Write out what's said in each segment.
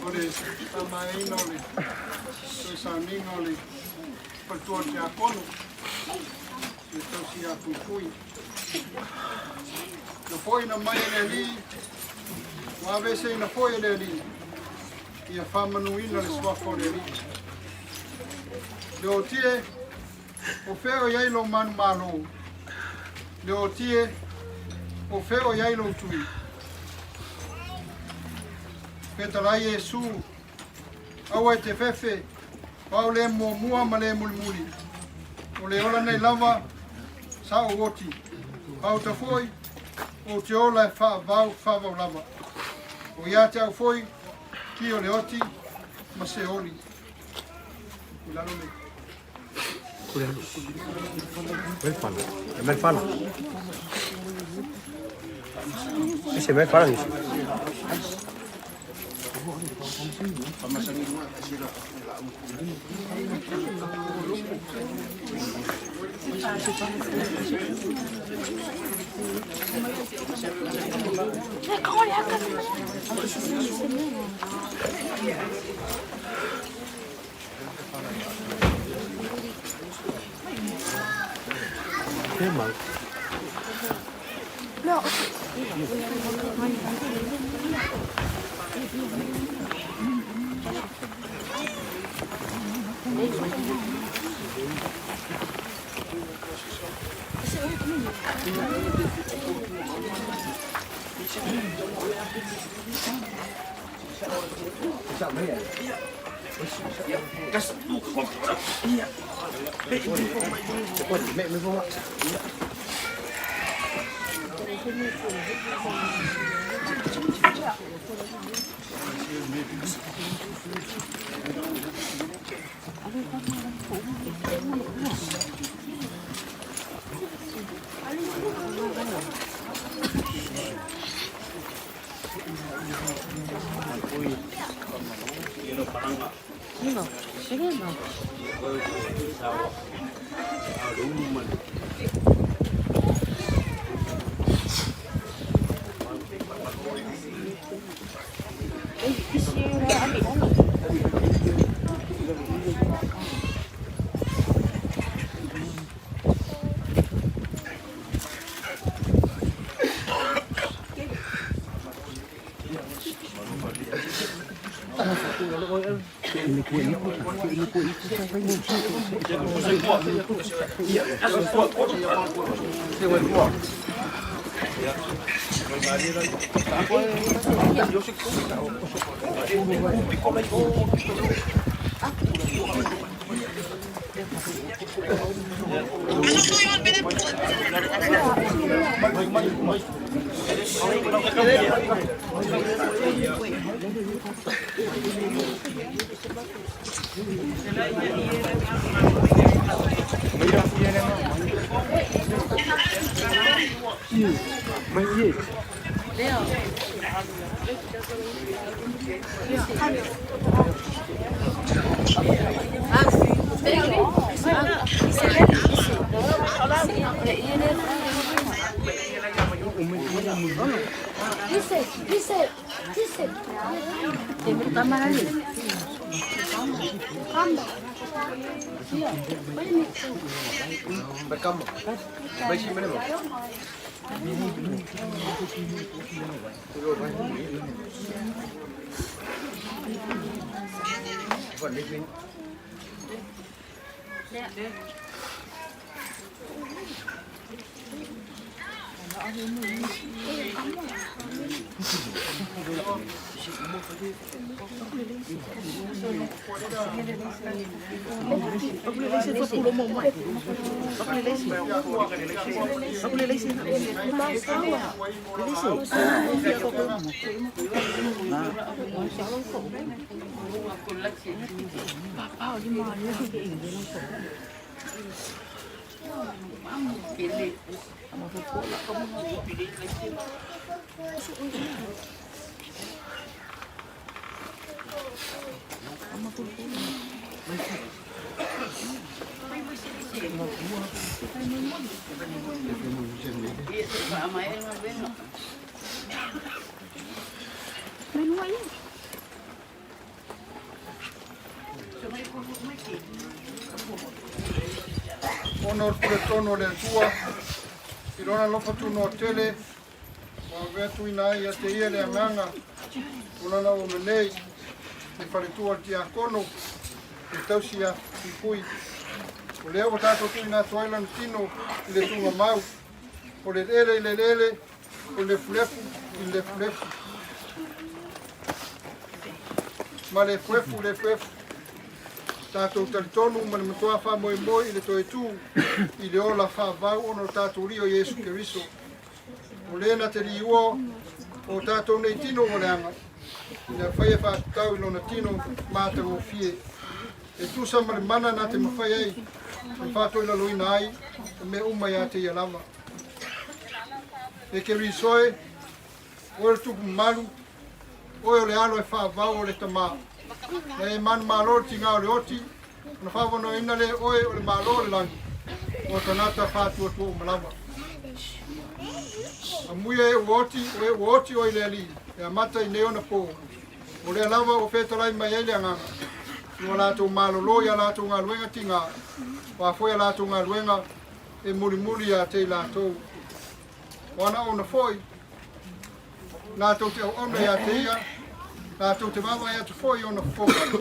O le faamaeaina o le toe sauniga o le faletua o le tiakono le tausi ia Fuifui. Na fo'ina mai e le Alii, ua aveeseina foi e le Alii, ia faamanuina le suafa o le Alii. Leotie, o fea o i ai lou manumalo? Leotie, o fea o i ai lou tui? Fetalai Iesu, aua e te fefe, o au le muamua ma le mulimuli. O le ola nei lava, sa ou oti. Pauta foi, ou te ola e faavau, faavau lava. O ia te au foi, ki o le oti, ma se oli. I lalo le. Mel fala. Ese mel fala nisi. Ona o le puletonu o le Atua, i lona alofa tunoa tele, ua avea tuuina ai ia te ia le agaga o lana auauna nei, le faletua o le tiakono, e tausi ia Fuifui. O lea ua tatou tuuina atu ai lana tino i le tuugamau, o le eleele i le eleele, o le lefulefu i le lefulefu, ma le efuefu i le efuefu. Tatou talitonu ma le matua faamoemoe i le toe tu i le ola faavavau ona o tatou Alii o Iesu Keriso. O le na te liua o tatou nei tino ua leaga, ina faia faatatau i lona tino matagofie, e tusa ma le mana na te mafai ai ona faatoilaloina ai o mea uma ia te ia lava. E Keriso e, oe o le tupu mamalu, oe o le alo e faavavau o le Tama. Na e manumalo i le tiga o le oti, ona faavanoaina lea e oe o le Malo o le lagi, mo tagata faatuatua uma lava. Amuia e ua oti, o e ua oti oe i le Alii, e amata i nei ona pō. O lea lava ua fetalai mai ai le Agaga, i ua latou malolo i a latou galuega tiga, o a foi a latou galuega e mulimuli ia te i latou. O ana auauna foi, latou te auauna ia te ia, latou te vaavaai atu foi i ona fofoga,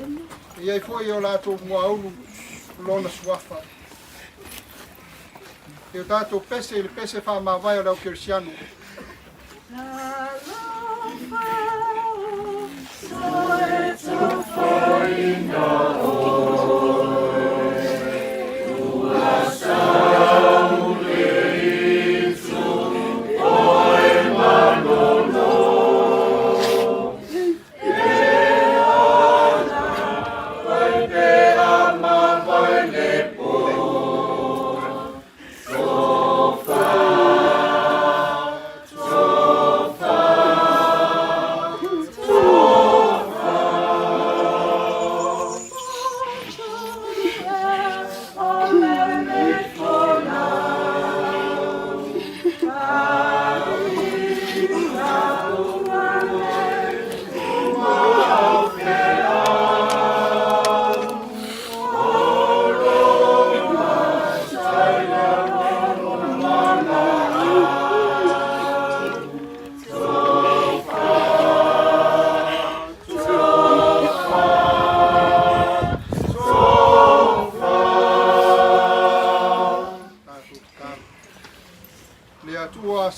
e i ai foi i o latou muaulu lona suafa. E o tatou pese i le pese faamavae o le au kerisiano.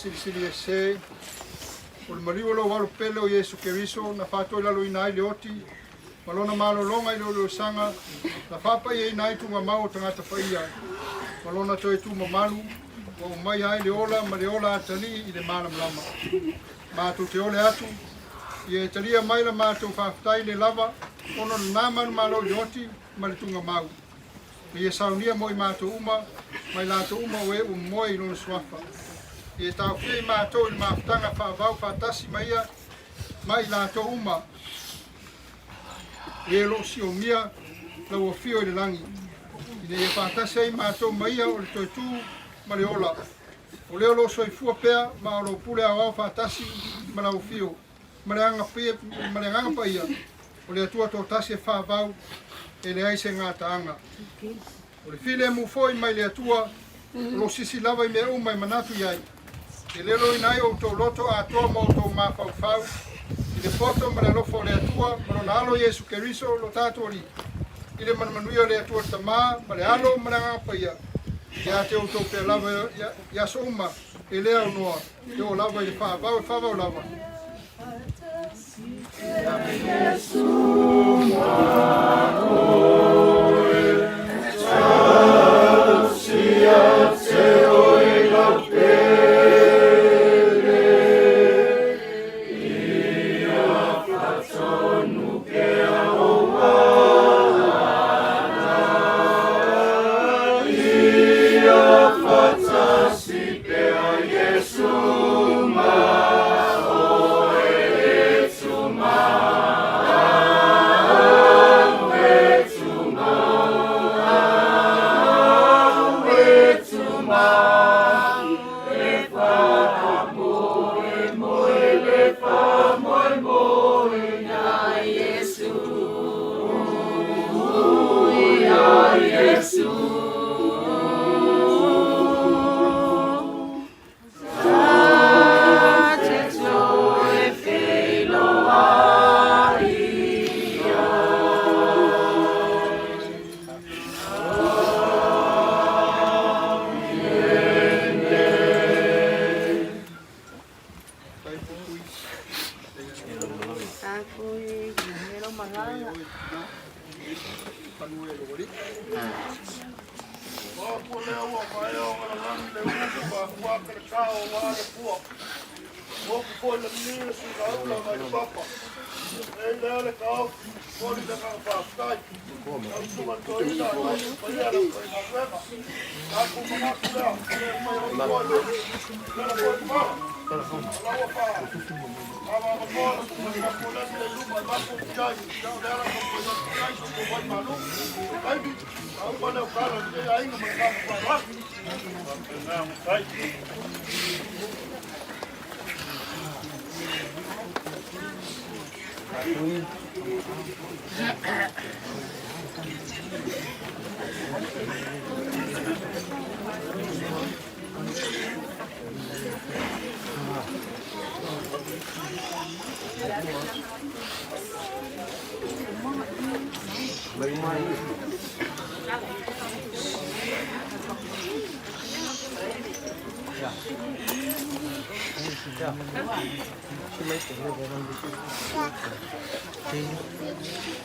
Silisili Ese, o le maliu o lou Alo pele o Iesu Keriso na faatoilaloina ai le oti ma lona malologa i le olosaga na faapaiaina ai tugamau o tagata paia ma lona toe tumamalu ua umaia ai le ola ma le ola atalii i le malamalama. Matou te ole atu, ia e talia mai la matou faafetai le lava ona o lena manumalo i le oti ma le tugamau. Ma ia saunia mo i matou uma, ma i latou uma o e ua momoe i lona suafa. Ia e taofia i matou i le mafutaga faavau faatasi ma ia ma i latou uma e o lo o siomia lau afio i le lagi, ina ia faatasi ai matou ma ia o le toe tū ma le ola. O lea o lo o soifua pea ma o lo o pule aoao faatasi ma lau afio, ma le Agaga Paia, o le Atua toatasi e faavau, e leai se gataaga. O le filemu foi mai le Atua, o lo o sisi lava i mea uma e manatu i ai, e leloina ai outou loto atoa ma outou mafaufau i le poto ma le alofa o le Atua ma lona Alo Iesu Keriso lo tatou Alii, i le manumanuia o le Atua le Tamā ma le Alo ma le Agaga Paia, ia te outou pea lava i aso uma e le aunoa, e oo lava i le faavau e faavau lava.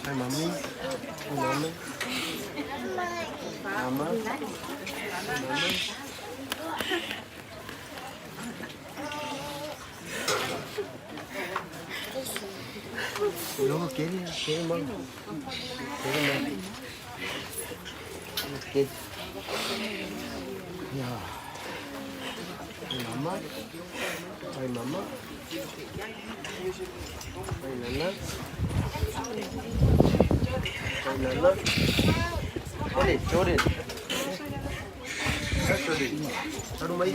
Hi, mommy. Hi, mommy. Mama. Mama. No, quiere, quiere, mami. Quiere, mami. Quiere. Ya. Hi, mama. Hi, mama. Hi, nana. Hi, nana. Chore, chore. Chore. Chore.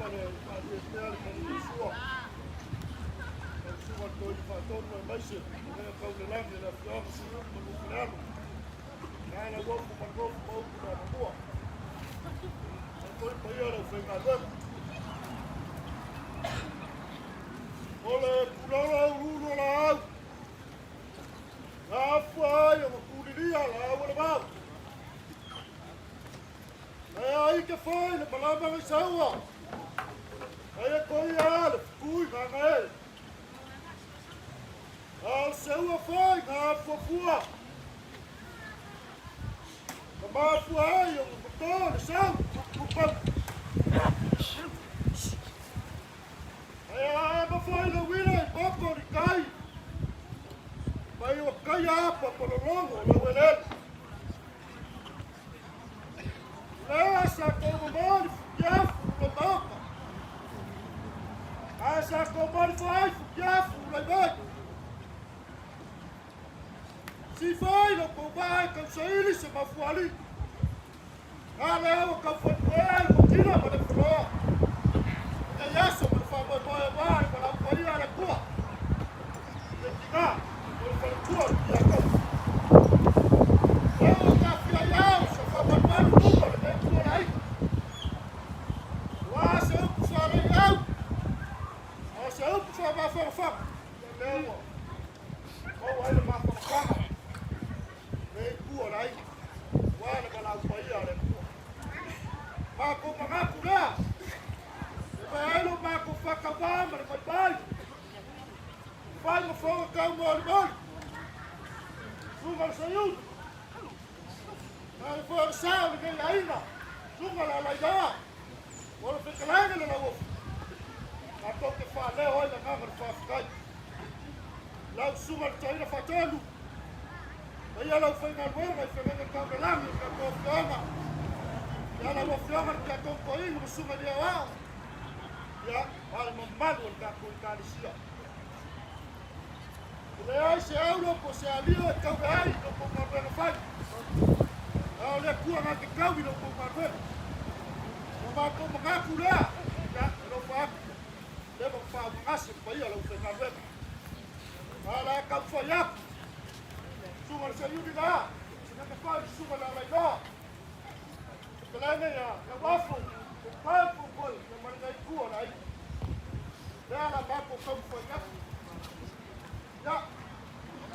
ma le faalie pea le Falemesua. Lau Susuga i le Toeaina Faatonu aemaise le tau le lagi le afioaga Siumu ma Nuu Falealo. Na lau ofu ma le nofu ma upu le Amalua. E toi paia le aufaigaluega. O le pulolo uluulu o laau. Na afua ai o makulilia laau o le vau. E ai ke foi le malama ngai saua. Ai e koi a le fukui ngā ngae. A o seua foi ngā fuafua. Ka mafua ai o mato le sau kupau. Ai a ma foi le wila i popo ni kai. Mai o kai apa pololongo o le welele. Lea sa kou momoli fukiafu le maoka. A sa kou moli foi fukiafu le mai. Si foi lo kou vai kau saili se mafuali. A lea o kau foi ai mo kina ma le fuloa. E yaso ma le wha moe moe ma lau paia le kua. Le tinga, o le faletua le pia kau. Lea o ka fia iau sa wha malu luma le nei kua lai. Wa se upu wha lei au. A se upu wha mawhanga. Lea ua. Mau ai le mawhanga. Nei kua lai. Wa le malau paia le kua. Mako mangaku lea. E mai ai lo mako whakawā ma le mai. Whai ma whanga kau mo le moli. Sunga le sayun. Na le fua le sao le nei aina. Sunga la lai. O le whekalanga le lau ofu. Ka tau te wha leo ai la nganga le whawhikai. Lau sunga le taina whatonu. Mai lau whainga luenga i whenga kau le langi ka kō whianga. Ia lau whianga le kia kong ko inga ma sunga lia wao. Ia, wale mamalu o le kākou i kālisia. O le ai se aulo po se alio e kau ai no po ngā whai. A o le kua ngā te kau i no po ngā ruenga. O mākou mangaku lea. Ia, e lo whaaki. Le ma wha mangase pa ia lau whai ngā ruenga. A la kau whai aku. Sunga le sayuni la. Sina ka whai sunga la lai loa. Kalanga ia, la wafu. O papu koi, la maringa i kua lai. Lea la mākou kau whai aku. Ia,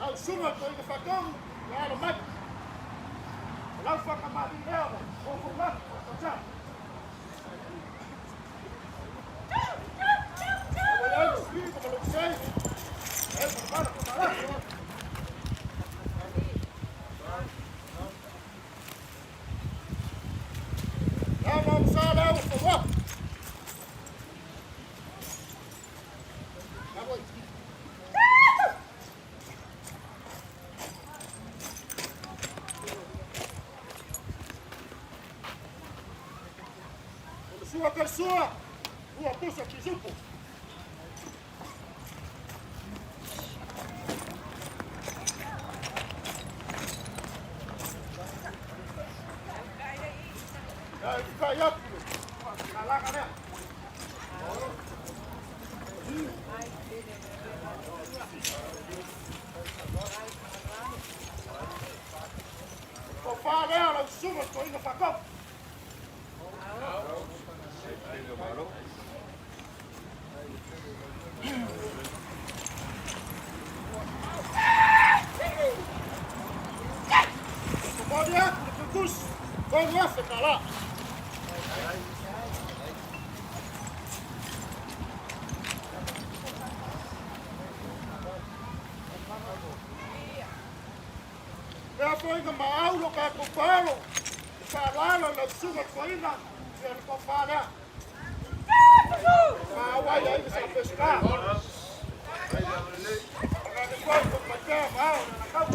lau sunga toi ka whakamu, ia la mai. Lau whakamari lea wa, o ko maki, o ko tā. Ua iau sui ko malo sei. E ko mana ko mara. La ma sa la o ko wa. La voi. O le sua ka sua. Ua pusa ki supo. Ya, ka yaku. Ka langa nea. Ko wha lea lau sunga to inga whakau. Ko mori aku le kukus. Ko ngafe ka la. Mea foi nga maaulo ka ko palo. Wha lalo lau sunga to inga. Ia le ko wha lea. Ma wai ai sa pesca. Aga le foi ko patea ma na kau.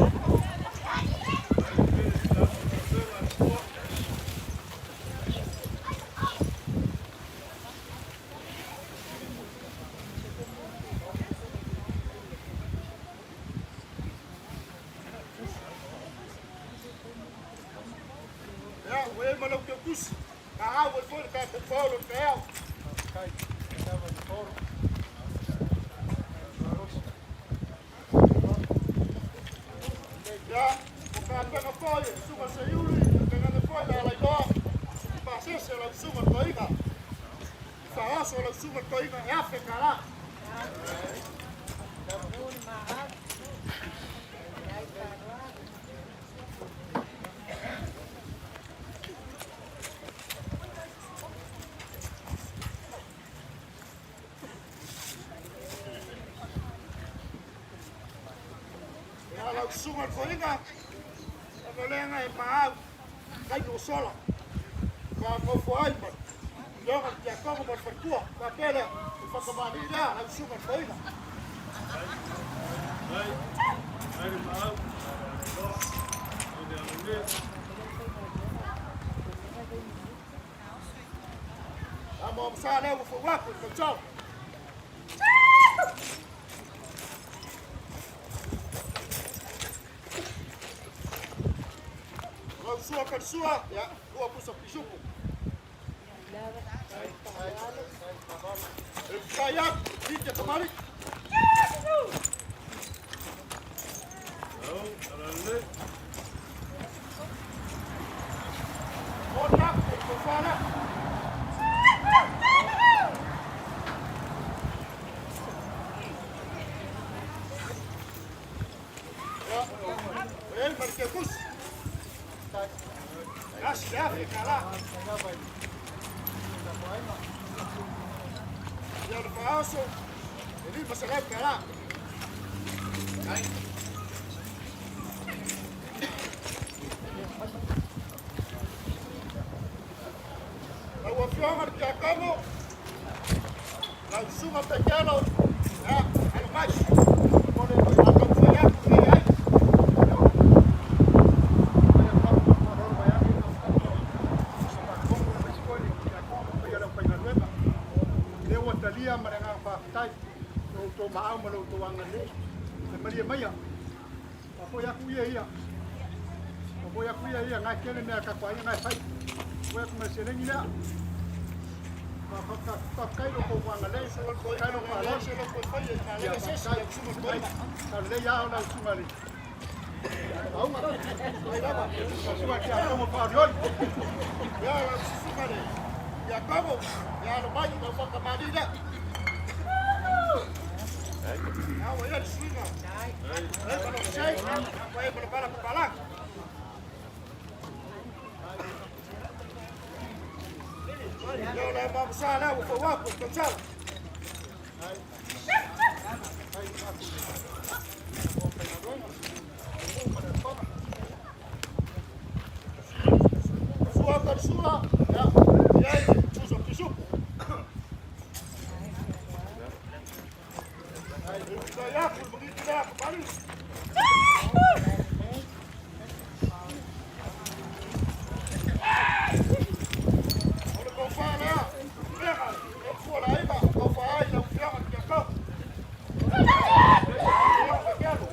Ia, ue ma lau ke kusi. Ka au e foi ka ko palo te au. Ia, o kapena foi, suga Seiuli, pegane foi la lailoa, pasese lau suga toiga. Faaso lau suga toiga e afe kala. Ia lau suga toiga, e maau, kai no sola. Ka ngofo ai ma. Yoga kia kongo ma fatua, ka pele, whakamani lea, lau suga toiga. Amo sa leo fo waku ko chau. Lau sua ka sua, ya, ua pusa pisuku. E kaya, di te kamari. Ona, e ko whana. Ya, e marke kus. Asi Afrika la. Ia le faaso, e lima se leu kala. Lau afioga le Tiakono, lau susuga Pekelo, ia, alo mai. A taumafai atu nei ai. Lea ua talia ma le agaga faafetai lo outou maau ma lo outou agalelei le malie maia faafoi aku ia ia faafoi aku ia ia gae tele mea a tatou aiga gae fai faafoi atu ma le seleni lea faafetai lo outou agalelei faafetai lo faaaloalo ia faafetai taulelei lava lau susuga i le lauga susuga i le tiakono faaolioli. Ia lau susuga le Tiakono, ia alo mai lau whakamani lea. Ia ua ia le suiga. E ma lo sei, ua e ma lo pala papalagi. Ia o le mamusa lea ua fau aku i tausala. Sua ka sua, ia, ia i puso pisuku. E ia aku, magiti lea kamari. O le kofa lea, mega, e fua la iva, kofa ai lau fioga ki a kau. Ia pekelo.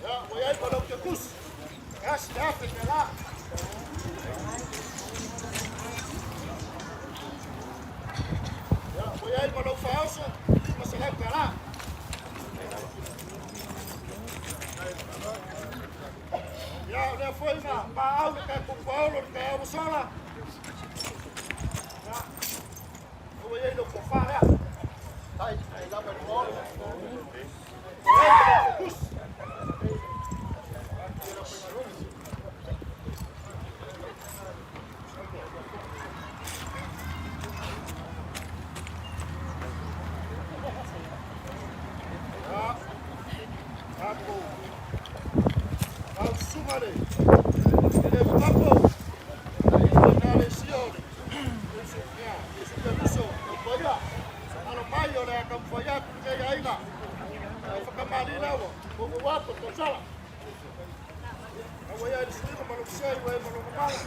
Ia, ua iai ma lau tekusi. Asi le afe ke la. Ia, ua iai ma lau faaoso, lima selau tala. Ia, o lea foi na maau le tatou paolo le taeao ua sola. Ia, ua iai lau tofa lea. Ua iai ma lau tekusi. Ia, tatou lau susuga le le papo le ekalesia o le ia Iesu Keriso o paia alo mai o le a taumafai atu lenei aiga e whakamali lawa o ua wapo tausala. Ua ia i le suiga ma lou sei ua e ma lona mala.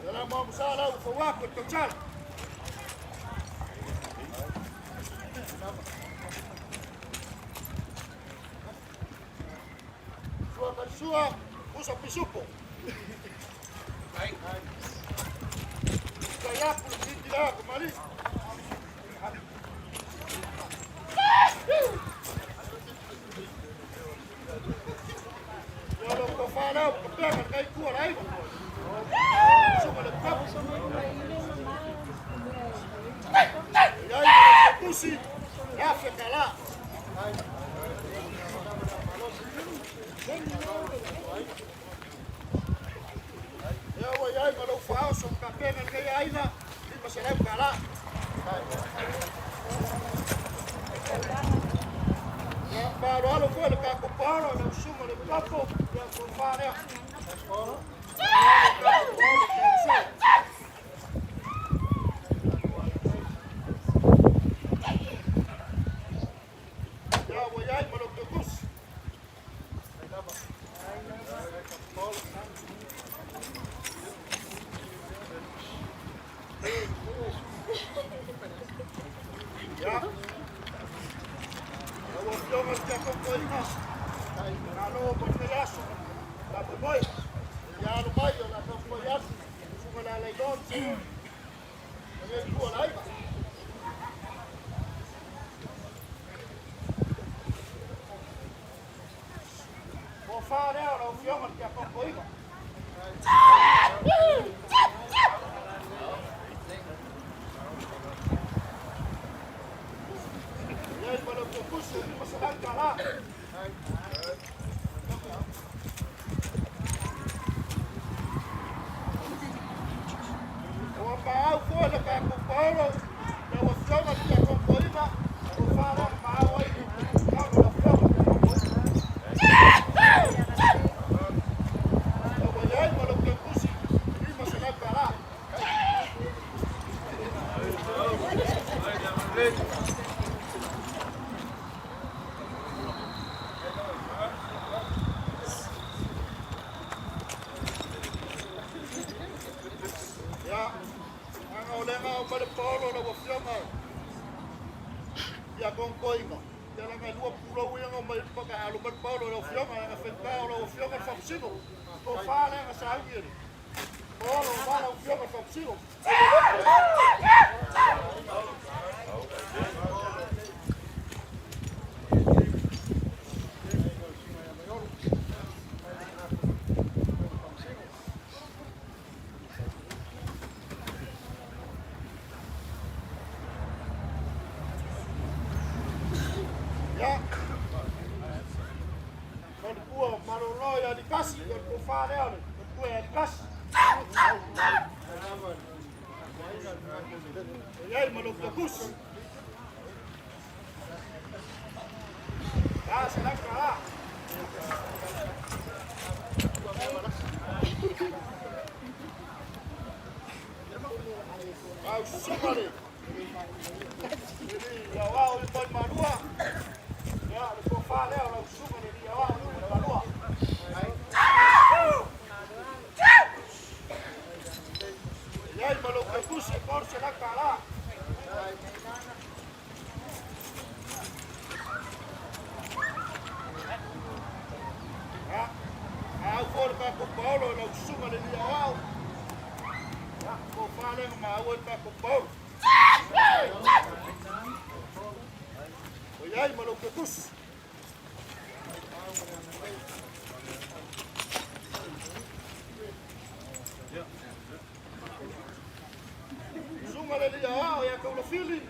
Ia la mamusa lau ua fau aku i le tausala. Sua Usa Pisupo. Kaiapu le titi la ko mali. Ia lo ko whanau, ko pega kai kua lai. Suka le kapu. Ia i le tusi, ia whekala. Ia ua iai ma lou faaoso ma kapega lenei aiga, 500 kalā. Ia faaaloalo foi le tatou paolo i lau susuga i le papo, ia tofa lea. Tatou paolo Keriso. Ia ua iai ma lou totusi. Ia. Lau Afioga i le Tiakokoina, malo mo lenei aso, faamoemoe. Ia alo mai o le a taumafai atu, susuga i le Alailoa lenei itu o le aiga. Tofa lea o lau Afioga i le Tiakokoina. Ia i ma lau totusi e 500 tala. Ua maau foi le tatou paolo, lau Afioga i le Tiakokoina, tofa lea na maau ai paolo lau Afioga i le Tiakokoina. Ia ua iai ma lau totusi 500 tala. Ia, aga o lea o mai le paolo lau Afioga ia konkoinga. Ia laga e lua pulou ia nga mai paka alo mai le paolo lau Afioga, aga whenka o lau Afioga le whamasino. Tofa lea nga sauni ele. Paolo wa lau Afioga le whamasino. Ia. Malikua malolo ia likasi, ia le tofa lea o le malikua ia likasi. Ia i ma lau totusi. Ah, se la kala. Au suka le. Ia wao i moi malua. Ia le tofa lea o lau suka le ia wao i moi malua. Ia i ma lau totusi, kor se la kala. Ia, au foi le tatou paolo i lau susuga le lia wao. Ia, tofa lea na maua i le tatou paolo. O iai ma lau totusi. Susuga le lia wao ia kaulafili.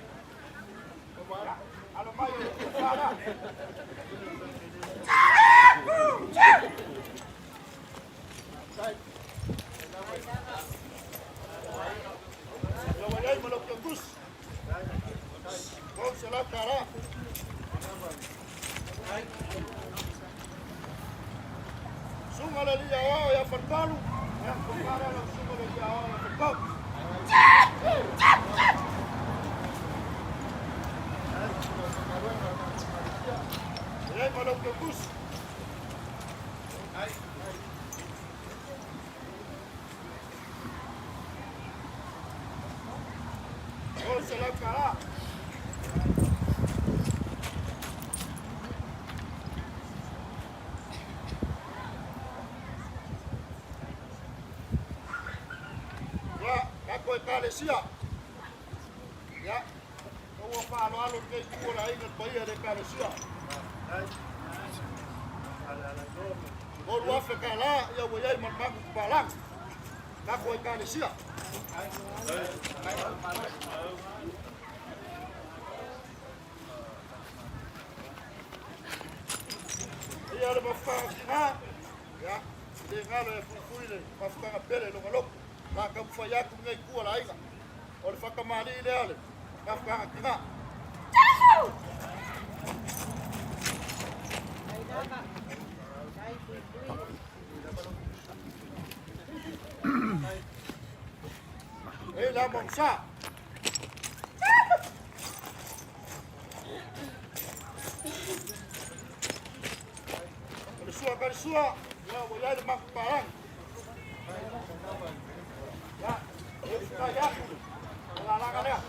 Ia, alo mai o le tofa lea. Ia ua iai ma lau totusi. Kor se la kala. Susuga le lia wao ia faletalu. Ia, tofa lea lau susuga le lia wao ia faletalu. Ia i ma lau totusi. Kor se la kala. Ekalesia. Ia, ua faaaloalo lenei itu o le aiga i le paia i le Ekalesia. $3,000, ia ua i ai ma le magu papalagi. Tatou Ekalesia. Ia le mafutaga tina, ia, e le galo e fuifui le mafutaga pele i lona loto. La taumafai atu lenei itu o le aiga. O le fatamalii lea o le mafutaga tina. E la mausa. O le sua ka le sua, ia ua i ai le mafupalangi. Ia, e usutai atu le lalaga lea.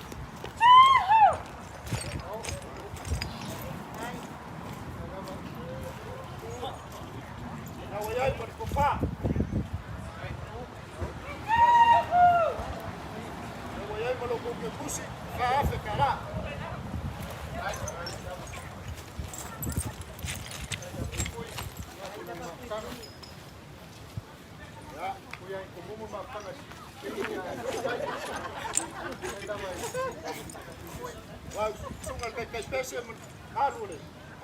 Ia ua i ai ma le tofa. Ia ua i ai ma lo outou tusi, $4,000. Lau susuga i le taitai pese ma alu le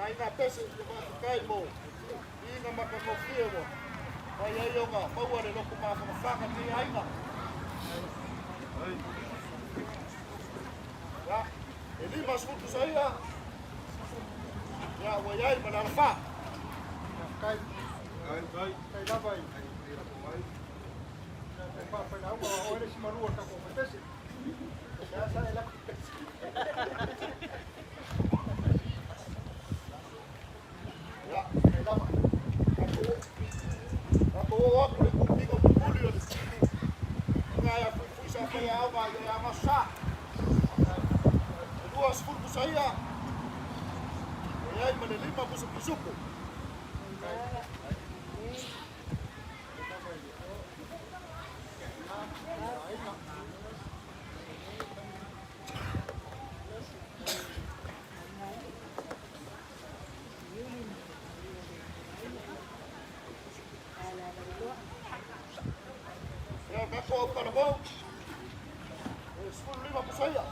aiga pese i faafetai mo viiga matagofie ua fai ai ona maua le loto mafanafana lenei aiga. Ia, e 50 pusa ia, ia ua i ai ma le alafa. Kai, kai lava i te faafailauma o oe le isi malua o le tatou faipese. E sa e lako pese. Ia, Kai lava. tatou oo atu le itupito mulimuli o le ina ia fuifui sa faiaoga ia ia gasosa. E 20 pusa ia, ua i ai ma le 5 pusa pisuku. Ia, o tatou autalavou, e 15 pusa ia.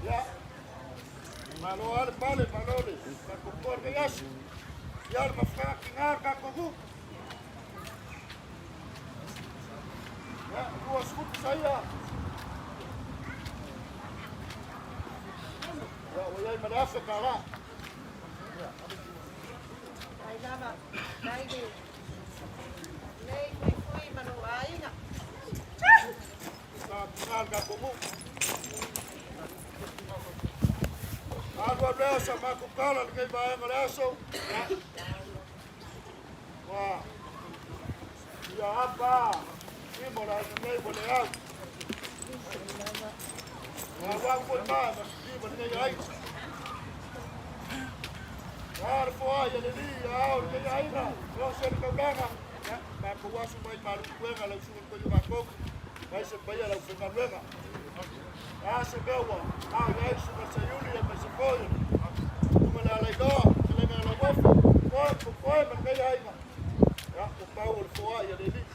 Ia, malo lava le pale, malo le faapopoa lenei aso. Ia le mafuaaga tiga le tatou nuu. Ia, 20 saia. Ia, ua i ai ma le $1,000. Mai lava, mai le lei fuifui ma lou aiga. Sa tiga le tatou nuu. Alu alu lea o sa matou tala i lenei vaega o le aso. Ia, ua ia apa lima o le aiga nei ua le au. Ua auau foi ma ma lima lenei aiga. Ua le foai a le alii ia ao lenei aiga, o se le taulaga. Ia, matou asu mai malu puega lau susuga i le toeaina matou, mai se paia lau faigaluega. A se mea ua ao i ai susuga i le Saiuli aemaise foi susuga i le Alailoa, fetalaiga ia Lauofo, koe, koe ma lenei aiga. Ia, ua pau o le foai a le alii.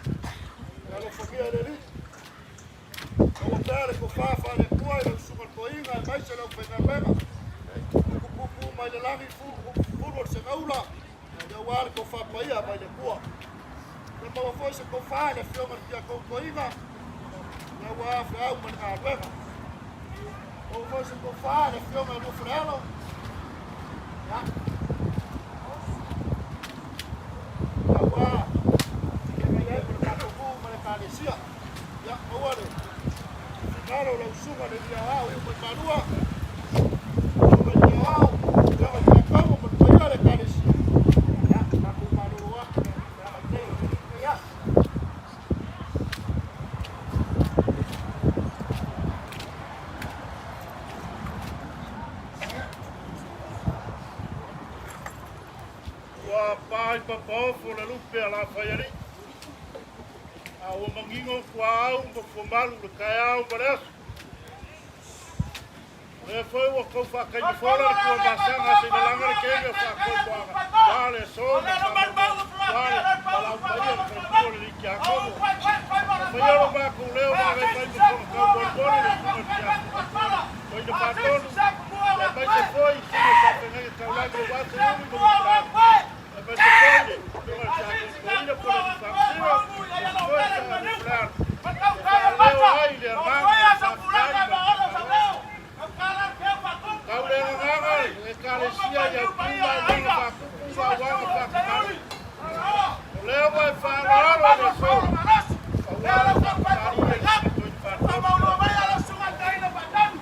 Ia alofagia e le alii. Maua pea le tofa faale-Atua i lau susuga i le toeaina aemaise lau faigaluega. Tupupupu mai le lagi fulu o le segaula, ia ua le tofa paia mai le Atua. Ia maua foi se tofa i le afioga i le Tiakono Toeaina, ia ua feau ma le galuega. Maua foi se tofa i le afioga i Luafalealo, ia ia ua feagai ai ma le tatou nuu ma le ekalesia. Ia maua le finagalo o lau susuga le Alii Aoao i mai Malua, susuga i le Aoao, afioga i le Tiakono ma le paia o le ekalesia. Ia, tatou malolo atu pe a vaitaimi o lenei aso. Ua pa i Papaofo le lupe a Lafaialii, a ua manino tuaau ma fuamalu le taeao ma le aso. O lea foi ua tou faataimifola le tuamasaga se i lalaga le kege o faatoatoaga, ua le aso ma ua le palau paia le faletua le alii Tiakono. Ua faia lo matou leo ma agai mai ma tona tau molimoli le susuga i le Tiakono Toeaina Faatonu, aemaise foi susuga i faafeagaiga taulagi aua Seiuli ma Lupelau, aemaise foi le susuga i le Tiakono Toeaina po o le alii Faamasino, aemaise foi le Sao Lupelau. E faaleo ai le agaga o le faafetai ma le faamalo. Tau le agaga i le Ekalesia i Autu ma auauna faatupu ma auauna faatamalii. O lea ua e faaaloalo i le aso, aua lau faafatalii e le Susuga Toeaina Faatonu.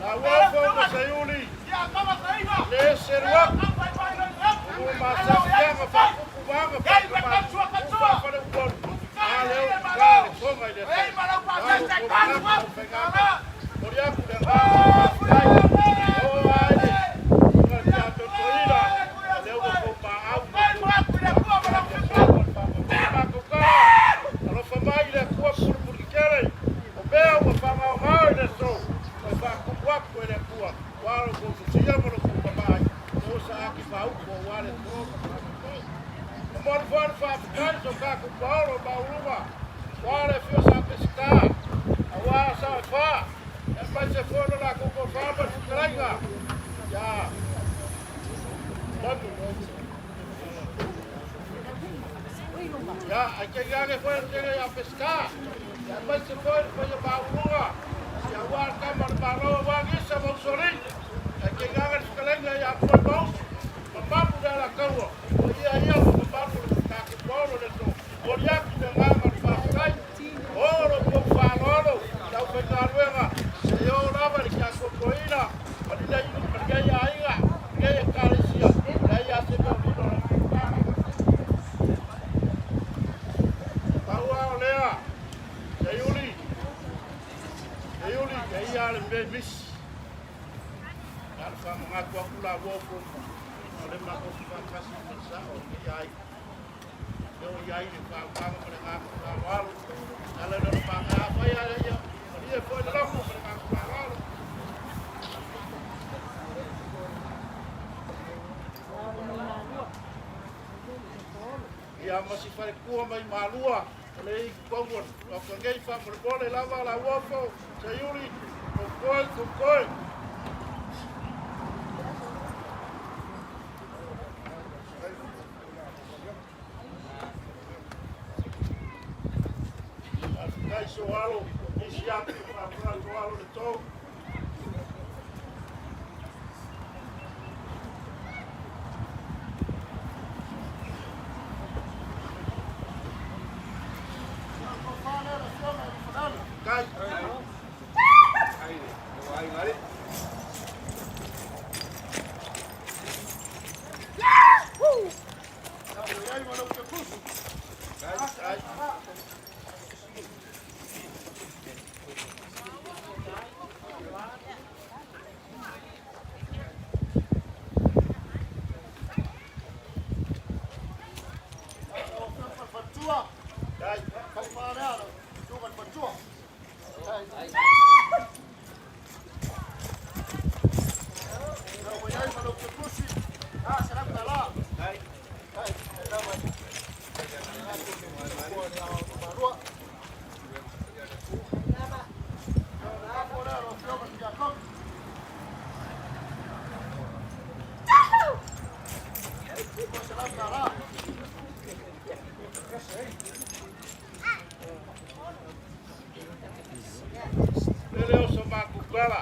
Lauofo ma Seiuli, le selu atu, o lua masafiaga faatupu ma aga faatamalii, ufa faleupolu, a lea ua tuta le toga i le aso. A lo tou manatu lau faigamea, momoli atu le agaga o le faafetai. O ai le susuga i le Tiakono Toeaina, o lea ua tou maau ma tou atu le aso ma le faamoemoe. Matou tala, alofa mai i le Atua pulepule tetele, o mea ua faagaogao i le aso, toe faatupu atu e le Atua, ua lo outou sosia ma lo outou tamaai, o sa ati faaupu aua le aso ma le faamoemoe. Momoli foi le faafetai i so tatou paolo maualuga, aua le afio o Sa Peseta, aua Sao e Fa, aemaise foi lo latou toafa ma le fetalaiga ia Manu. Ia, ae tainane foi le tele ia Peseta, aemaise foi le paia maualuga aua le tama o le Malo aua Gisa ma Usoalii, ae tainane le fetalaiga ia Puaimausu, mamalu le Alataua, o ia ia ua mamalu le tatou paolo le aso. Momoli atu le agaga o le faafetai, o lo outou faaaloalo i le aufaigaluega, seia oo lava i le tiakoakoaina ma lenei aiga, lenei ekalesia, leai lava se mea o lilo o lau tofaga. Pau lava o lea, Seiuli, Lauofo ma o le matou faatasi ma le sa'o o lenei aiga. Lea ua i ai le faaumaga ma le agaga faaaloalo. E ala i lona magaga afai a ia malie foi le loto ma le agaga faaaloalo. Ia ma si faletua mai Malua, o le i totonu o le Maota nei, faamolemole lava Lauofo, Seiuli, Fofoe, Fofoe. Faafetai Soalo, nisi atu faafetai Soalo le tou. Kai. Kai. Kai. Lele o so matou tala.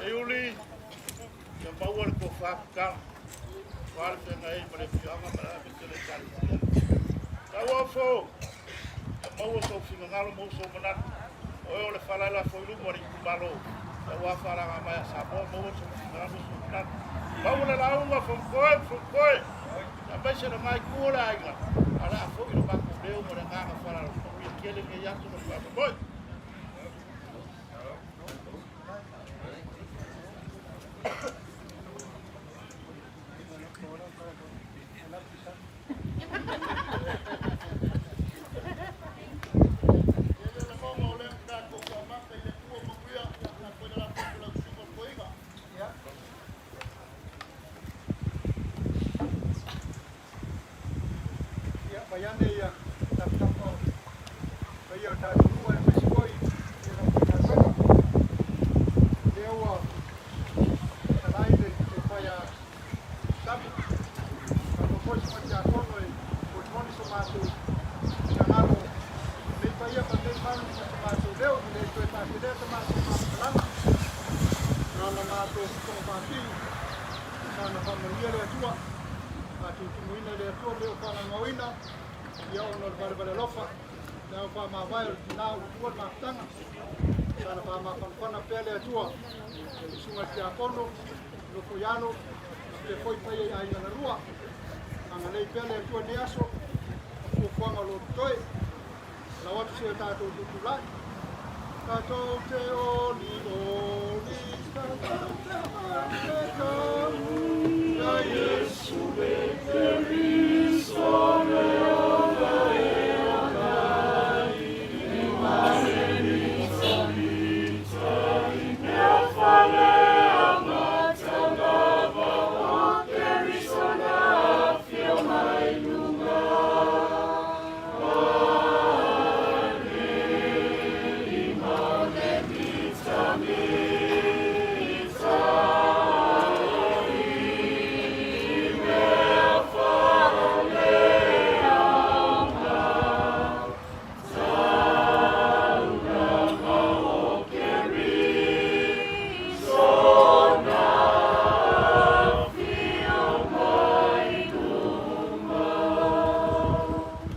E uli, ia maua le tofa tatala. Aua le feagai ai ma le afioaga ma le aemaise le Ekalesia. Lauofo, ia maua sou finagalo, maua sou manatu. O oe o le fala e lafo i luma o le itumalo, aua falaga mai a Samoa, maua sou finagalo, maua sou manatu. Maua le lauga, fofoe, fofoe. Aemaise lena itu o le aiga, a o le a foi lo matou leo ma le agaga faaaloalo. Manuia tele lenei aso ma le faamoemoe. Ia, mai ane ia taputapu o paia o tatou nuu aemaise foi ia lau Matagaluega. Lea ua talai le fai a Sami, faapea foi si Matiakono e molimoli so matou finagalo nei paia ma nei malu ma so matou leo, e le toe faatelea sa matou faamatalaga. Na ona matou toafafii, sana faamanuia le Atua, faatutumuina e le Atua mea o faalagaoina, ia ona o le valevale alofa, le ao faamavae o le tina o le tua le mafutaga, sana faamafanafana pea le Atua, i susuga i le tiakono, nofo i alo, faapea foi paia i aiga na lua. Agalelei pea le Atua i lenei aso, ma fuafuaga o lo o totoe. Lau atu se o tatou tutulai. Tatou te oli oli, tatou te faafetau, ia Iesu e Keriso le ola e ola ai, e mamitamita i mea faleagata lava o Keriso na afio mai luga.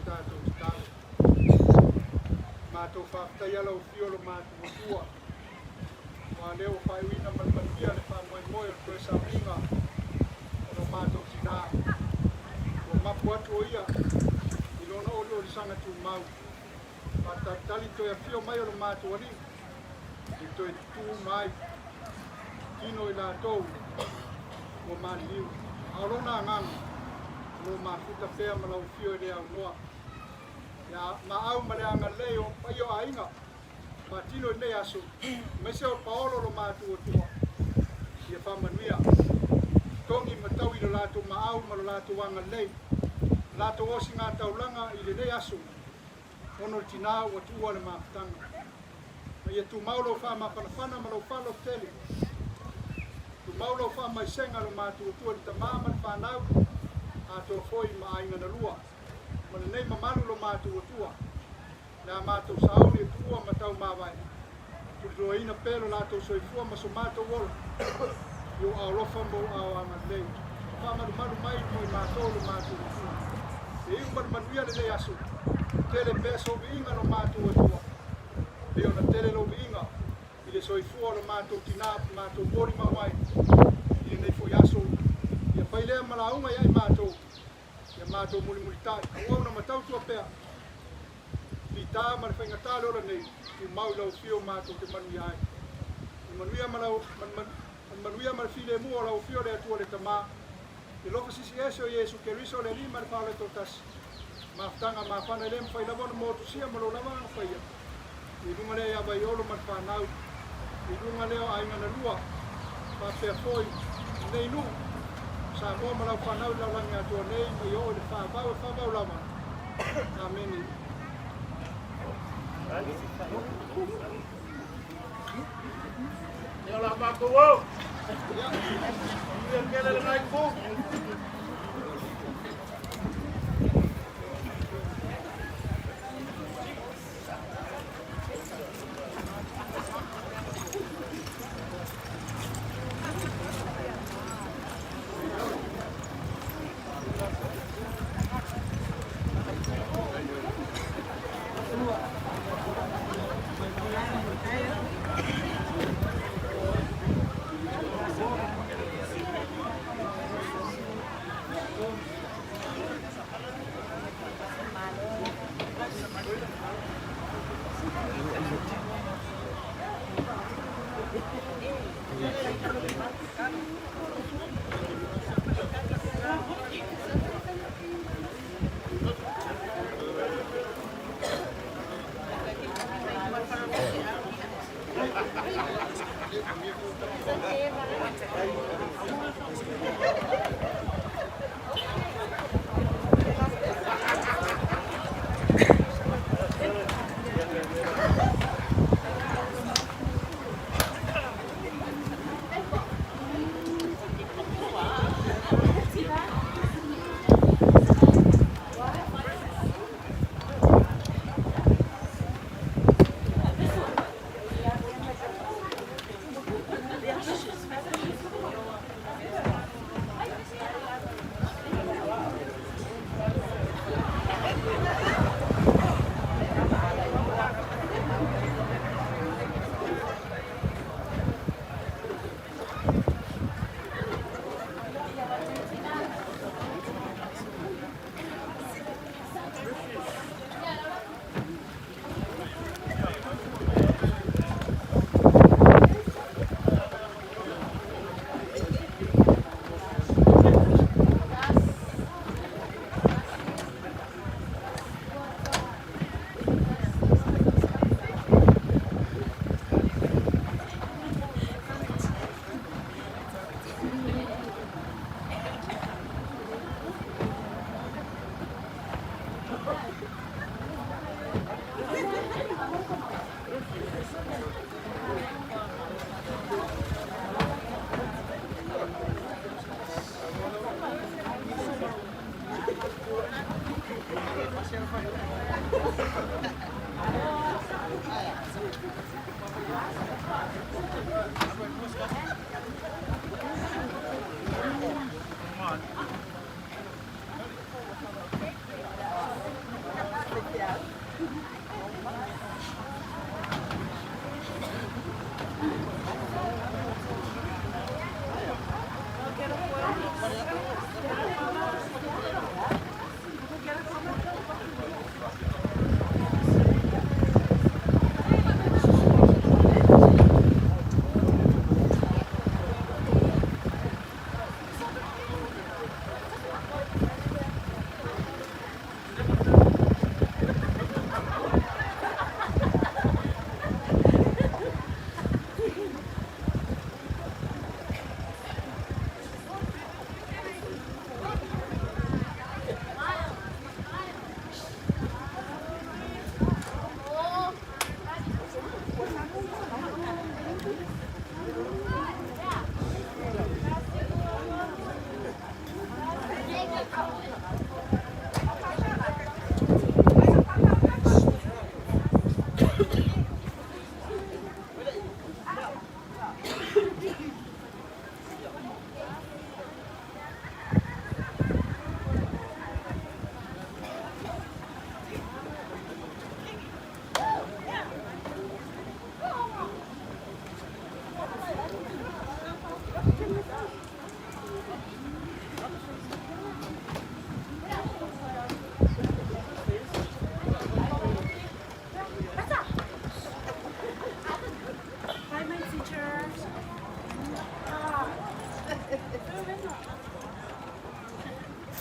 Tatou tatalo. Matou faafetaia lau afio lo matou Atua, aua lea ua faaiuina ma le manuia le faamoemoe o le toe sauniga o lo matou tina. Ua mapu atu o ia i lona oliolisaga tumau, faatalitali toe afio mai o lo matou Alii, i toe tutu uma ai tino i latou. ua maliliu. A o Lona Agaga, o lo o mafuta pea ma lau Afio e le aunoa. Ia maau ma le agalelei o paia o aiga, faatino i lenei aso, aemaise o paolo o lo matuatua, ia faamanuia, togi ma taui i lo latou maau ma lo latou agalelei, le latou osigataulaga i lenei aso, ona o le tinā ua tuua le mafutaga. Ma ia tumau lou faamafanafana ma lou faalototele, tumau lou faamaisega lo matuatua i le tamā ma le fanau, atoa foi ma aiga na lua, ma lenei mamalu lo matuatua, le a matou sauni e tuua ma taumavae, tulituaina pea lo latou soifua ma so matou ola, i ou aao alofa ma ou aao agalelei, faamalumalu mai mo i matou lo matuatua. E iu ma le manuia lenei aso, tele pea sou viiga lo matuatua, pei ona tele lou viiga i le soifua o lo matou tinā matou molimau ai i lenei foi aso. Ia fai lea ma lauga ia i matou, ia matou mulimulitai, auauna ma tautua pea, fita ma le faigata le ola nei, tumau i lau afio matou te manuia ai. Le manuia ma lau, ma le manuia ma le filemu o lau afio le Atua le Tamā, le alofa siisiese o Iesu Keriso le Alii ma le Faaola e toatasi, mafutaga mafana e le mafai lava ona motusia ma lou lava agafaia, i luga lea ia Vaiolo ma le fanau, i luga lea o aiga na lua, faapea foi lenei nuu, Samoa ma lau fanau i le lalolagi atoa nei, ma ia oo i le faavau e faavau lava. Amene. Ia la matou o. Ia tele lenai ku.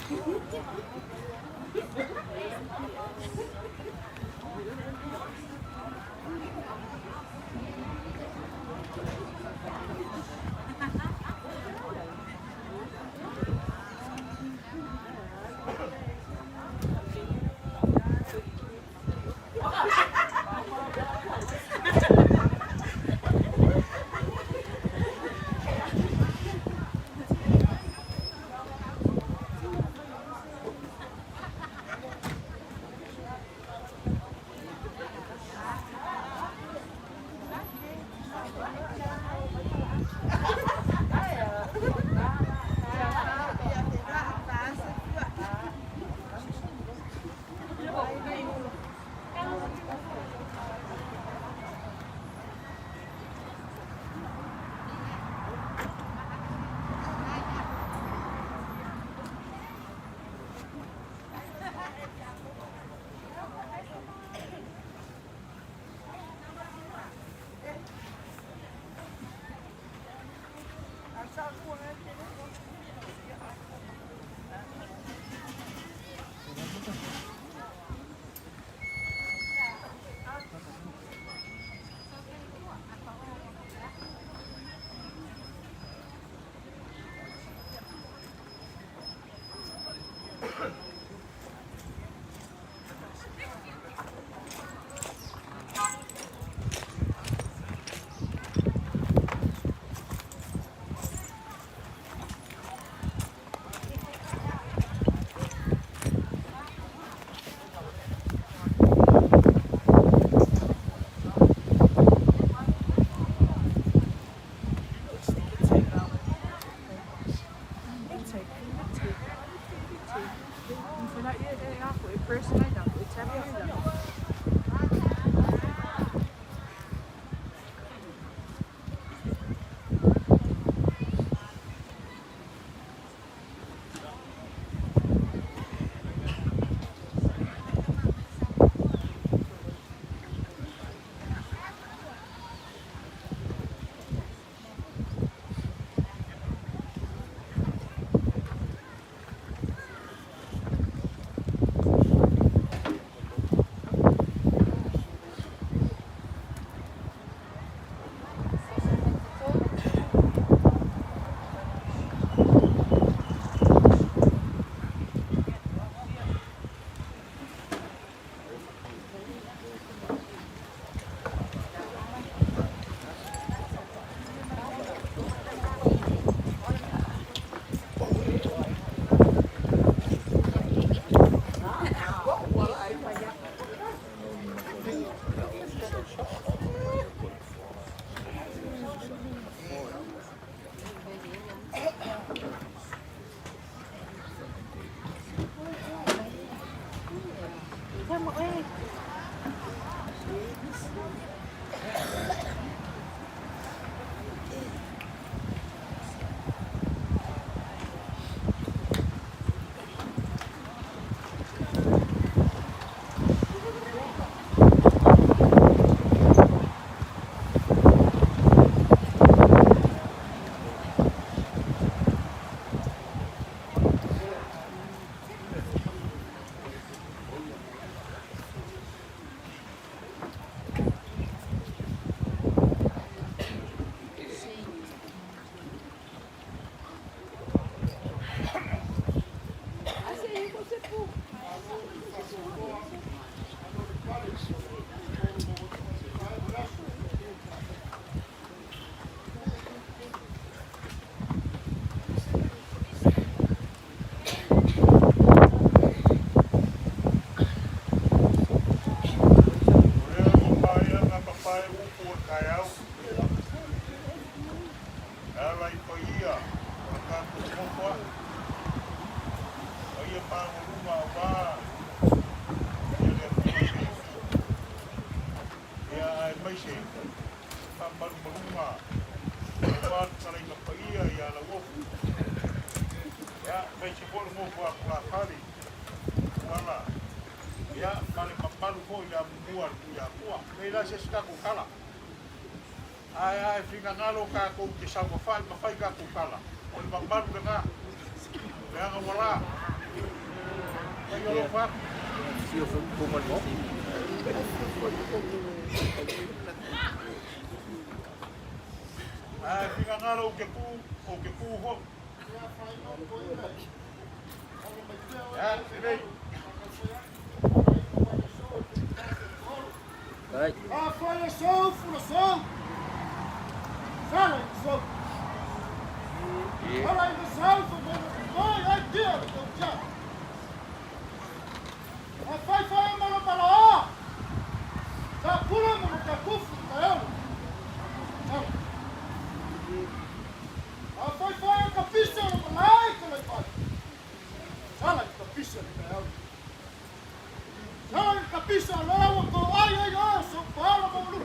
O lea ua maea ona papae upu o le taeao e ala i paia o le tatou nofoaga, paia maualuga aua le Afioga Iesu, ia aemaise faamalumaluga aua le Fetalaiga Paia ia Lauofo, ia aemaise foi le nofo a tulafale Tuala, ia ma le mamalu foi i le amumua a le Tuiatua. Nei la se isi tatou tala. Ae a e finagalo tatou te saofafai ma fai tatou tala, o le mamalu lena, leaga ua la. Ae finagalo ou te ku, ou te ku foi. Ia, lelei. Ai. Afai e sou, fura sou. Sala i sou. Sala i sou, fura sou. Ai, dia, teu tia. Afai fai malo malo. Sa pula mo ka kufu ka eu. Afai fai ka pisa lo malai ka lai fai. Sala i ka pisa ka eu. Sala i ka pisa lo lau ko ai ai ai so pala mo lu.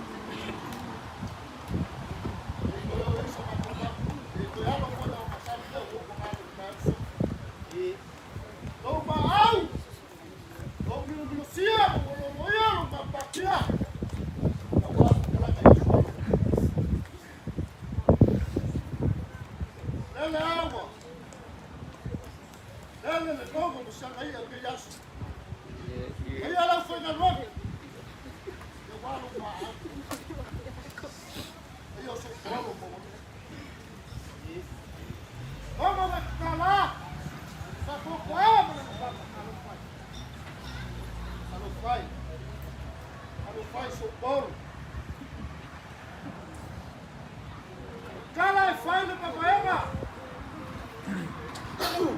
Tala e fai le papaega.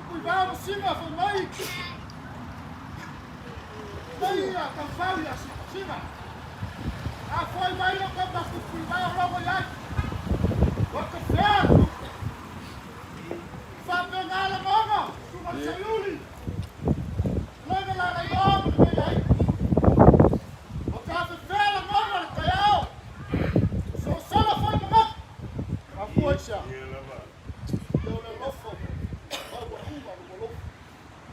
Pui singa fai mai. Mai ia ka fau ia singa. A foi mai lo ka pa pui vao logo ia. Wa ka fea. Fa pe nga le ngonga. Sunga sayuli. Lega la la yo me ai. O ka fe fea le ngonga le kaiao. So sala foi mo. A fua isa. Ia o le lofo. O ua uma lo lofo.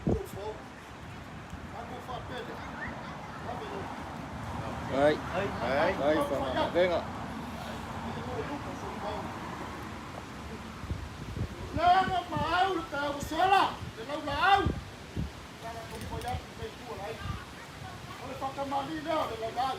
O fo. A ko fa pele. A me lo. Ai. Ai. Ai, whangangavenga. Lega ma au le ka o sola. Le lau la au. Kala ko ko ya ku pe tu lai. O le whakamali lea o le lau la au.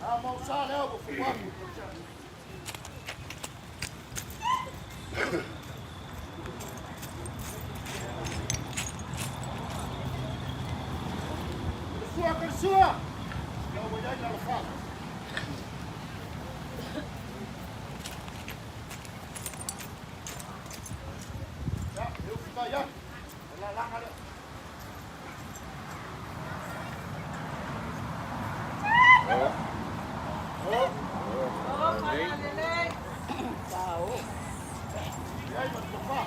A mau sa lea o fu aku. Sua ka sua. Lau wa iai la fa. Ya, eu fita ya. La langa lea. O, whanalele. Iai ma le fa.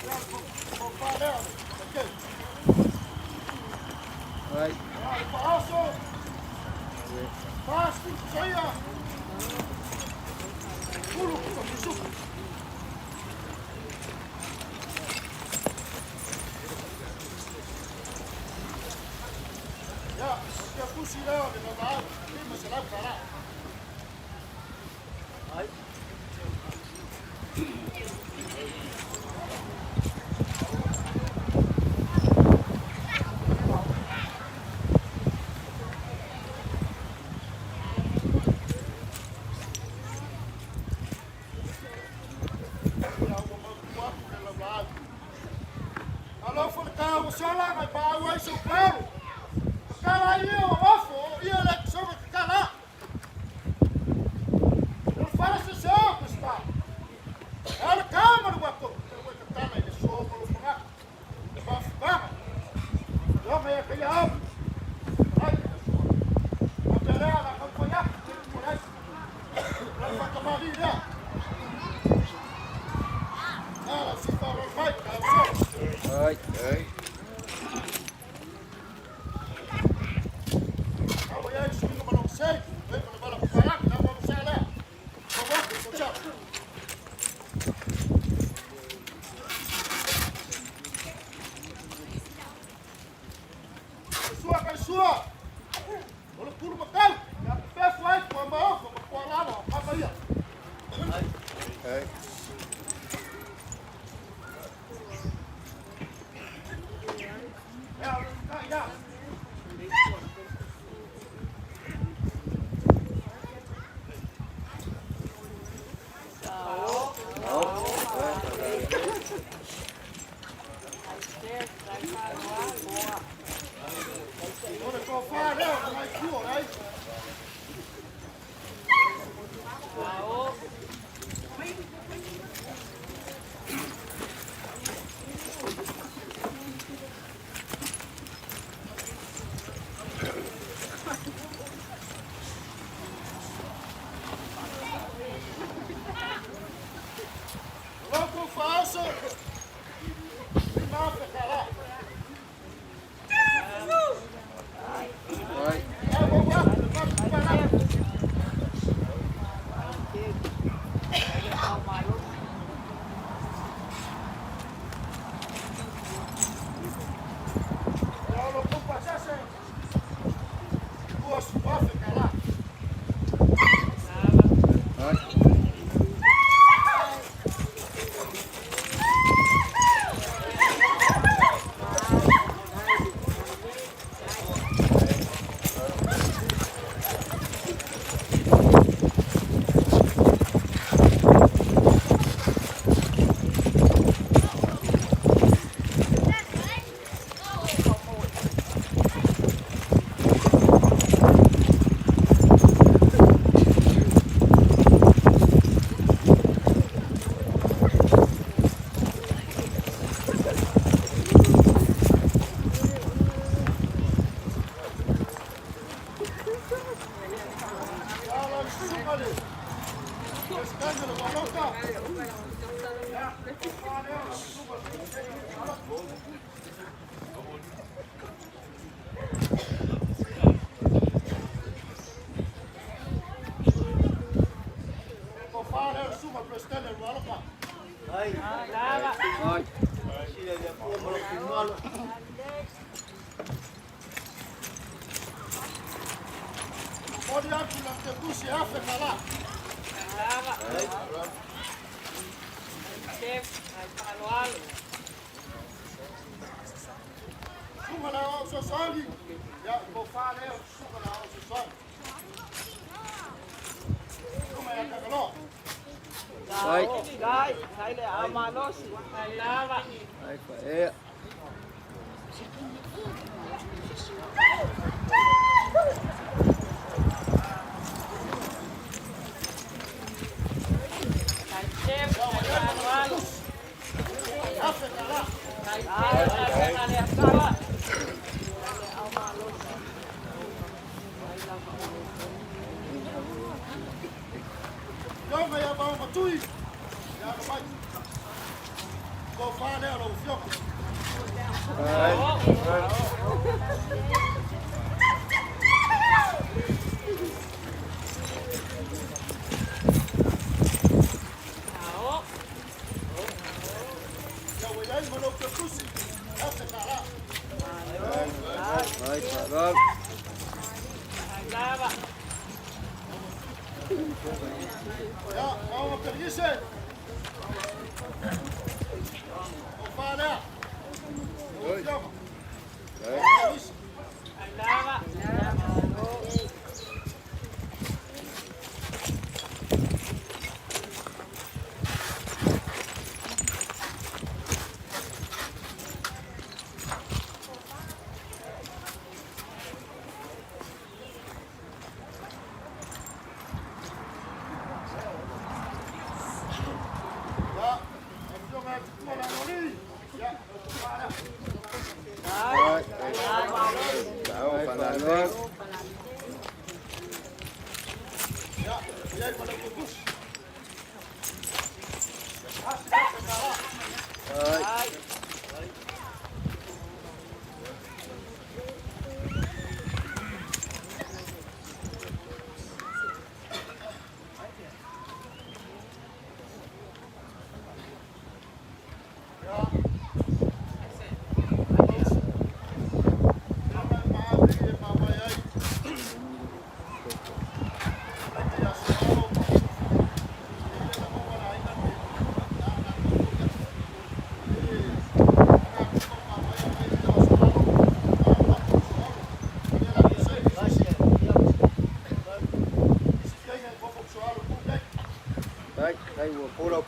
Ya, ko fa lea. Okay. Ai. Ah, fa aso. Fa sku saia. Ulu ko fisu. Ya, kia kusi lea le la la. Lima se lau kara. Ai. Ia ua mautu atu le lau la. Alofa le ka ua sola ngai pa au ai sau palu. Kala ia o ofo, ia le soga kala. O fara se se o ko sta. Ala ka ma lu ko, te ua ka tala i le so ma lu fanga. Le fa fa. Yo me ka ia. Ai. A pelea la ka ko ya. Ko lai. La fa ka ma li lea. Ala si fa ro fai ka so. Ai. Ai. Awa ia i suinga ma sei, e ma le bala pa na ma sa lea. Ko wa ko cha. O le tofa lea o le itu o le ai. O lau tou faaoso, 5,000 tala.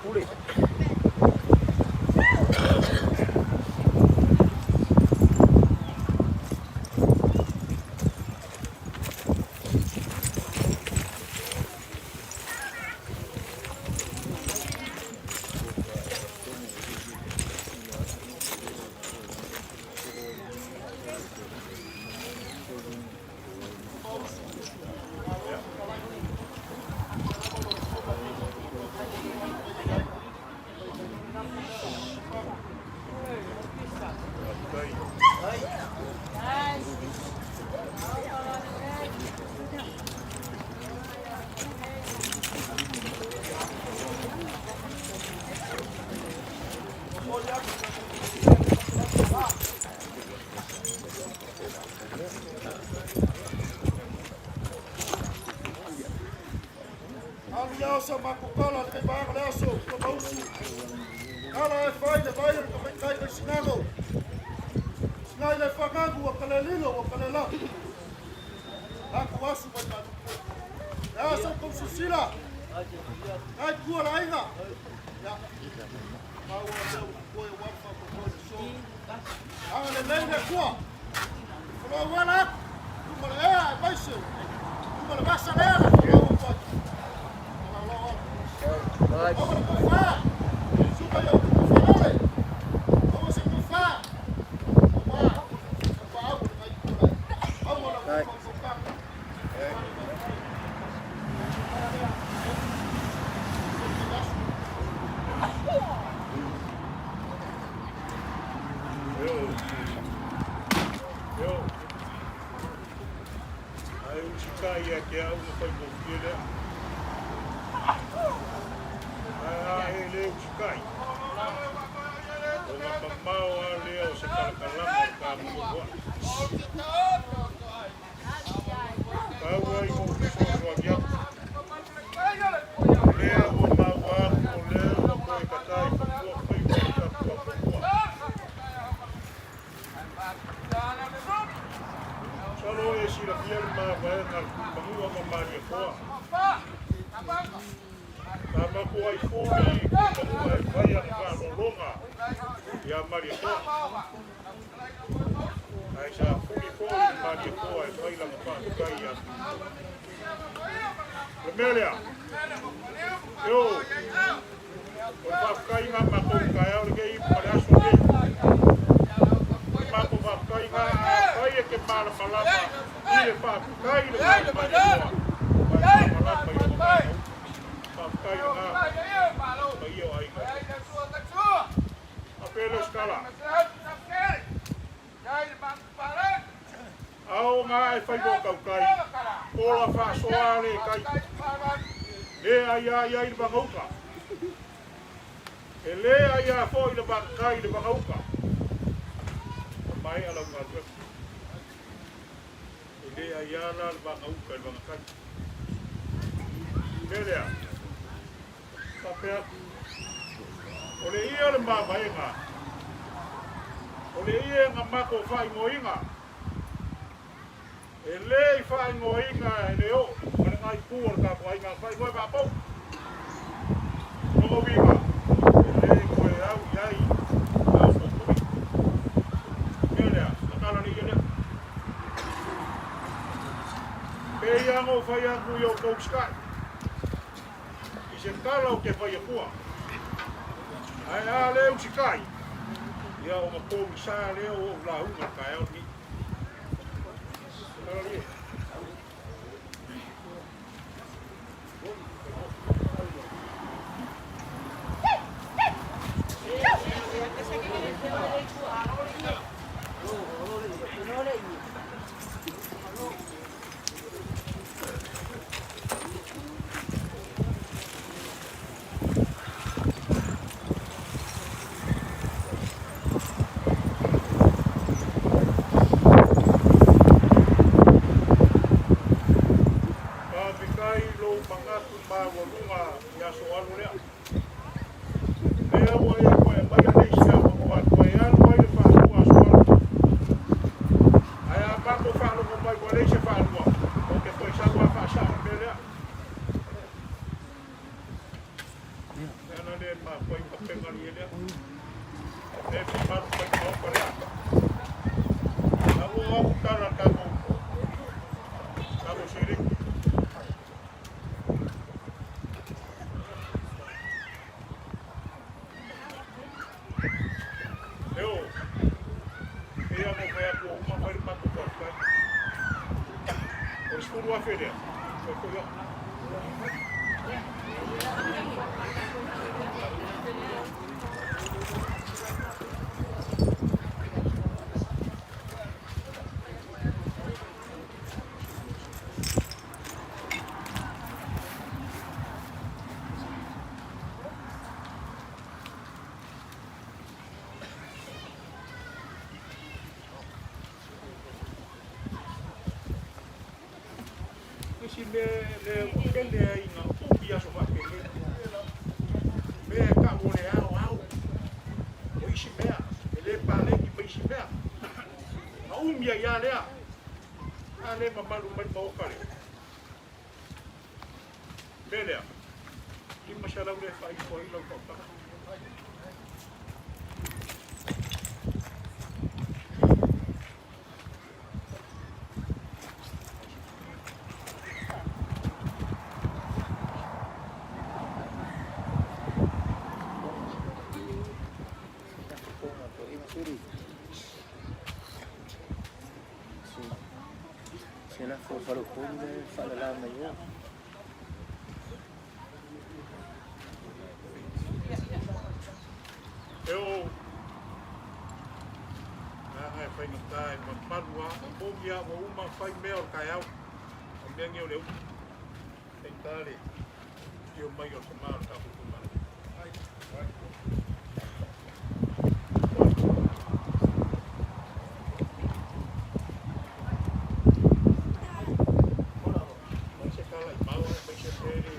pule. Alu le aso makukala le kaipaanga le aso ua mausu. Ala e fai le vai o le tamaitai mai sinago. Sinai le fagagu ua kalelilo ua kalela. Laku asu mai malupu. Le aso kou sisila. Nai kua la aiga. Ya. Maua lea ua koe wafa mo koe le so. Aga le lei le kua. Falo wala aku. Luma le ea e maise. Luma le vasa lea le falo ua Io, ae usitai ia te au na faigofie lea. Ae a e le usitai, o na mamao a lea o se kalakalaga o ka muamua. Tau ai mo fesoasoani atu. O lea ua maua atu o lea ua toe tatai fafua faiva o tatou fafua. Masalo e silafia le mavaega a le Tuimanua ma Malietoa. Sa matou ai foi i Tuimanua e fai ana faaaloaloga ia Malietoa. Ae sa fuli foi le Malietoa e fai lana faafetai ia Tuimanua. O le mea lea, io, o le faafetaiga a matou i le taeao lenei ma le aso lenei. O le matou faafetaiga, afai e te malamalama i le faafetai i le Malietoa, ua e malamalama i lona vaega. Faafetai lena, paia o aiga. Faapea lea o se tala. Ao ngā e whai mō tautai, ola whaasoa le kai, le ai ai ai le vagauka. E le ai a foi le vagakai le vagauka. O mai ala unga luefu. E le ai ala le vagauka le vagakai. Lelea, papea, o le ia le mavaega, o le ia nga mako whaingoinga, e le i whaingoinga e le o, ma le ngai pū o le tapuaiga, whaingoe wapau. Nogo winga, e le koe au i ai, au kukui. Mea lea, matala le ia lea. Pe ia ngō whai aku i o kou sky. I se tala o te whai akua. Ai a le usi kai. Ia o nga pou i sa lea o la unga ka eo ni. Tala le. Faafetai i lou manatu maualuga i aso alu lea. Lea ua e toe aumaia le isi avanoa e toe alu ai le mafua ai ona pegalia lea. E mamalu mai le Maota lea. A ua oo atu tala a le tatou tatou seleni. Leo, pei lava ona ou fai atu ua uma ona fai le matou faafetai. O le $10,000 lea, toe foi atu. Isi mea lea ua tele ai ina umi aso faapenei, mea e tau o le ao ao, o isi mea e le paleni ma isi mea, na umi ai lava lea, a le mamalu mai le Maota lea. Mea lea, 500 lea e faaifo ai lau tautaga. E o Leaga e faigata e mamalu a e momi a ua uma fai mea o le taeao a mea nei o le umi faigata le afio mai o le tama o le tatou itumalo. Mai se tala i maua mai se mea le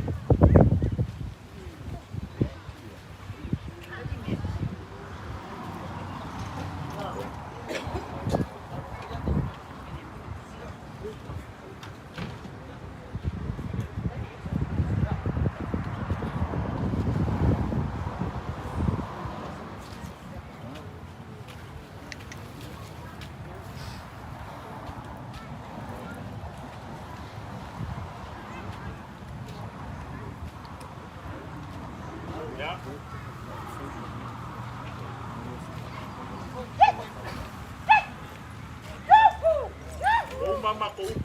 Ua uma matou upu.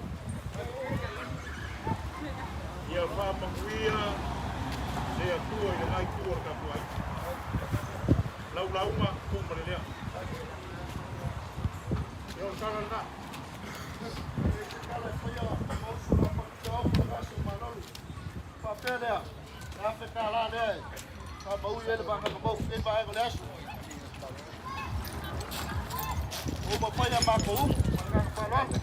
Ia faamanuia le Atua i lena itu o le tatou aiga. Lau lauga, tu ma le lea. Ia o le tala lena. Faapea lea, e $1,000 lea e faamaui ai le vaega lenei vaega o le aso. Ua uma fai a matou upu ma le agaga faaaloalo.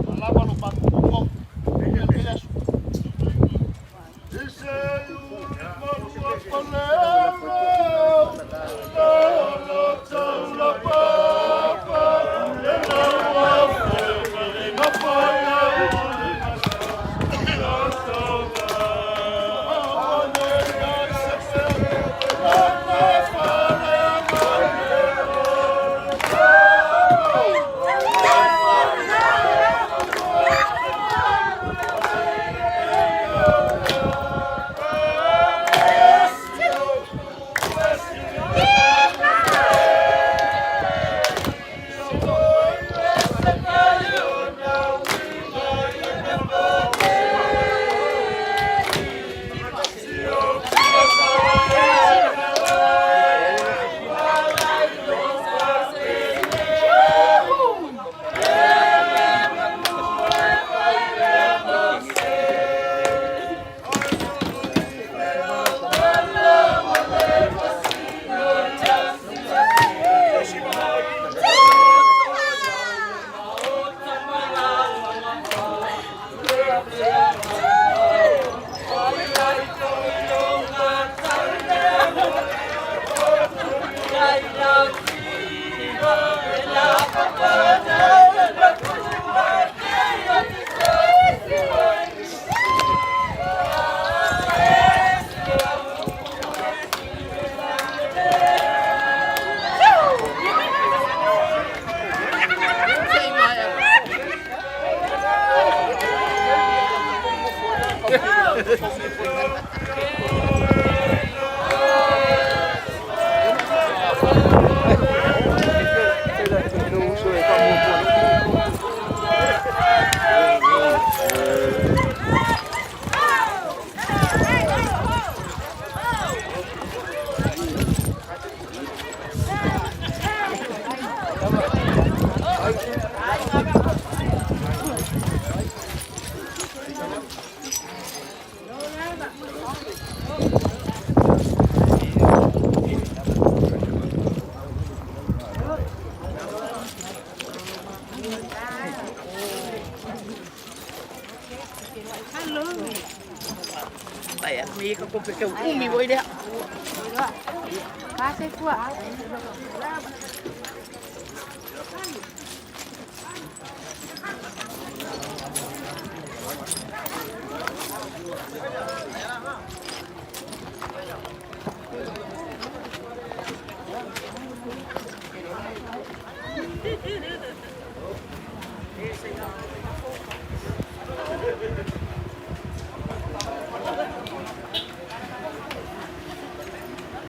Faalava lo matou fono i lenei aso. Lou uso e faamuamua.